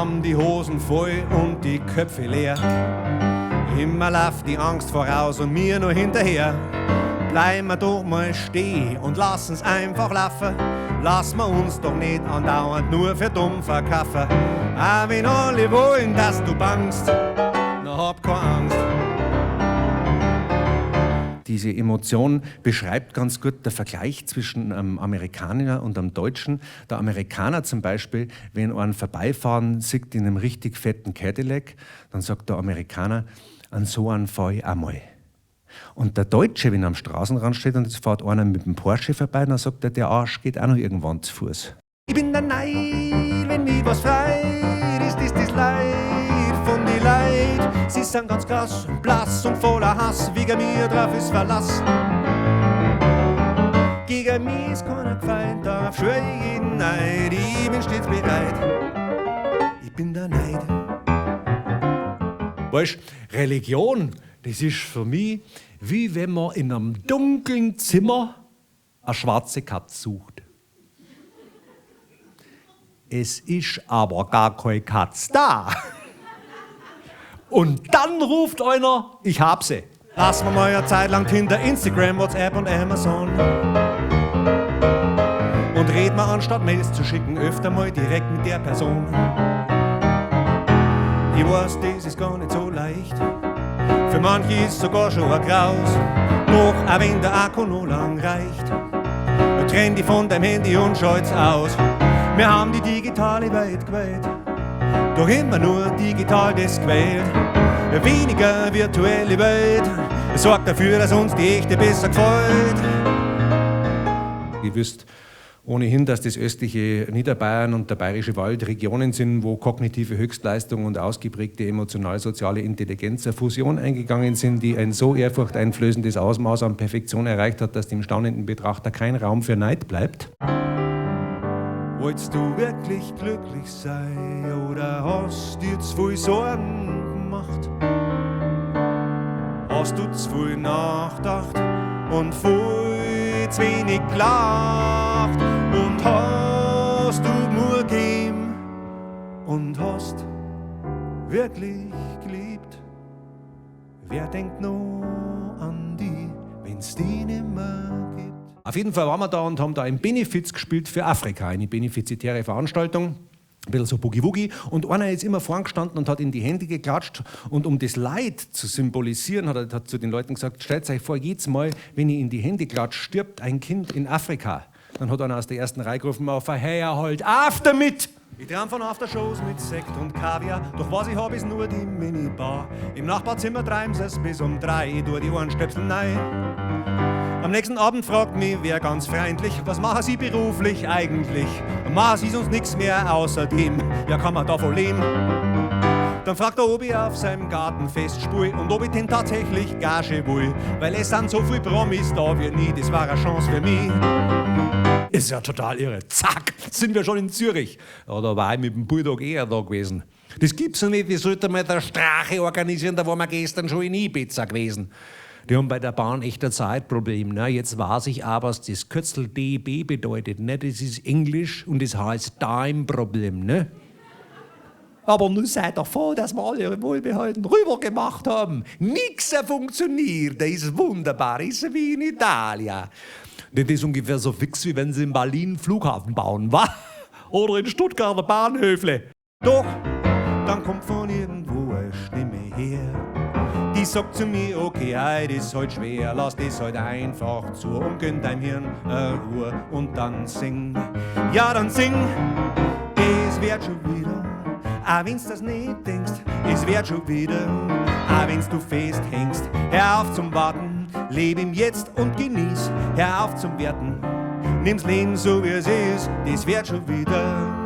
Haben die Hosen voll und die Köpfe leer. Immer läuft die Angst voraus und mir nur hinterher. Bleiben wir doch mal stehen und lassen's einfach laufen. Lass wir uns doch nicht andauernd nur für dumm verkaufen. Auch wenn alle wollen, dass du bangst, na hab keine Angst. Diese Emotion beschreibt ganz gut der Vergleich zwischen einem Amerikaner und einem Deutschen. Der Amerikaner zum Beispiel, wenn einen vorbeifahren sieht in einem richtig fetten Cadillac, dann sagt der Amerikaner, an so einen fahr ich auch mal. Und der Deutsche, wenn er am Straßenrand steht und es fährt einer mit dem Porsche vorbei, dann sagt er, der Arsch geht auch noch irgendwann zu Fuß. Ich bin der Neid, wenn mich was freit, ist das das Leid von die Leid. Sie sind ganz krass und blass und voller Hass, wegen mir drauf ist Verlass. Gegen mich ist keiner gefeit, darauf schwör ich jeden Neid, ich bin stets bereit. Ich bin der Neid. Weißt, Religion, das ist für mich, wie wenn man in einem dunklen Zimmer eine schwarze Katze sucht. Es ist aber gar keine Katze da. Und dann ruft einer, ich hab sie. Lass mir mal eine Zeit lang Tinder, Instagram, WhatsApp und Amazon. Und red mal anstatt Mails zu schicken, öfter mal direkt mit der Person. Ich weiß, das ist gar nicht so leicht. Für manche ist sogar schon ein Graus. Doch auch wenn der Akku noch lang reicht, trenn dich von deinem Handy und schalt's aus. Wir haben die digitale Welt gewählt, doch immer nur digital das gewählt. Weniger virtuelle Welt sorgt dafür, dass uns die echte besser gefällt. Ihr wisst ohnehin, dass das östliche Niederbayern und der Bayerische Wald Regionen sind, wo kognitive Höchstleistung und ausgeprägte emotional-soziale Intelligenz eine Fusion eingegangen sind, die ein so ehrfurchteinflößendes Ausmaß an Perfektion erreicht hat, dass dem staunenden Betrachter kein Raum für Neid bleibt. Wolltest du wirklich glücklich sein oder hast dir zu viel Sorgen gemacht? Hast du zu viel nachgedacht und viel zu wenig gelacht? Und hast du nur gegeben und hast wirklich geliebt? Wer denkt noch an die, wenn's die nimmer gibt? Auf jeden Fall waren wir da und haben da ein Benefiz gespielt für Afrika, eine benefizitäre Veranstaltung. Ein bisschen so Boogie-Woogie. Und einer ist immer vorn gestanden und hat in die Hände geklatscht. Und um das Leid zu symbolisieren, hat er hat zu den Leuten gesagt, stellt euch vor, jedes Mal, wenn ich in die Hände klatscht, stirbt ein Kind in Afrika. Dann hat einer aus der ersten Reihe gerufen, auf, hey, halt auf damit! Ich träum von Aftershows mit Sekt und Kaviar, doch was ich hab, ist nur die Minibar. Im Nachbarzimmer treiben sie's bis um 3, ich tu die Ohrenstöpsel nein. Am nächsten Abend fragt mich wer ganz freundlich, was machen Sie beruflich eigentlich? Machen Sie sonst nix mehr außerdem, ja kann man davon leben? Dann fragt er, ob ich auf seinem Gartenfest spul und ob ich denn tatsächlich Gage will, weil es sind so viel Promis da wie nie, das war eine Chance für mich. Ist ja total irre. Zack, sind wir schon in Zürich. Ja, da war ich mit dem Bulldog eher da gewesen. Das gibt's ja nicht, wie sollte mal der Strache organisieren, da waren wir gestern schon in Ibiza gewesen. Die haben bei der Bahn echt ein Zeitproblem. Ne? Jetzt weiß ich aber, was das Kürzel DB bedeutet. Ne? Das ist Englisch und das heißt Time-Problem. Ne? Aber nun seid doch froh, dass wir alle wohlbehalten rüber gemacht haben. Nix funktioniert, das ist wunderbar, ist wie in Italien. Das ist ungefähr so fix, wie wenn sie in Berlin einen Flughafen bauen, wa? Oder in Stuttgarter Bahnhöfle. Doch, dann kommt von irgendwo eine Stimme her. Die sagt zu mir, okay, heute ist halt schwer, lass das halt einfach zu und gönn deinem Hirn eine Ruhe und dann sing. Ja, dann sing, es wird schon wieder, auch wenn's das nicht denkst, es wird schon wieder, auch wenn's du festhängst. Hör auf zum Warten, leb im Jetzt und genieß, hör auf zum Werten, nimm's Leben so wie es ist, das wird schon wieder.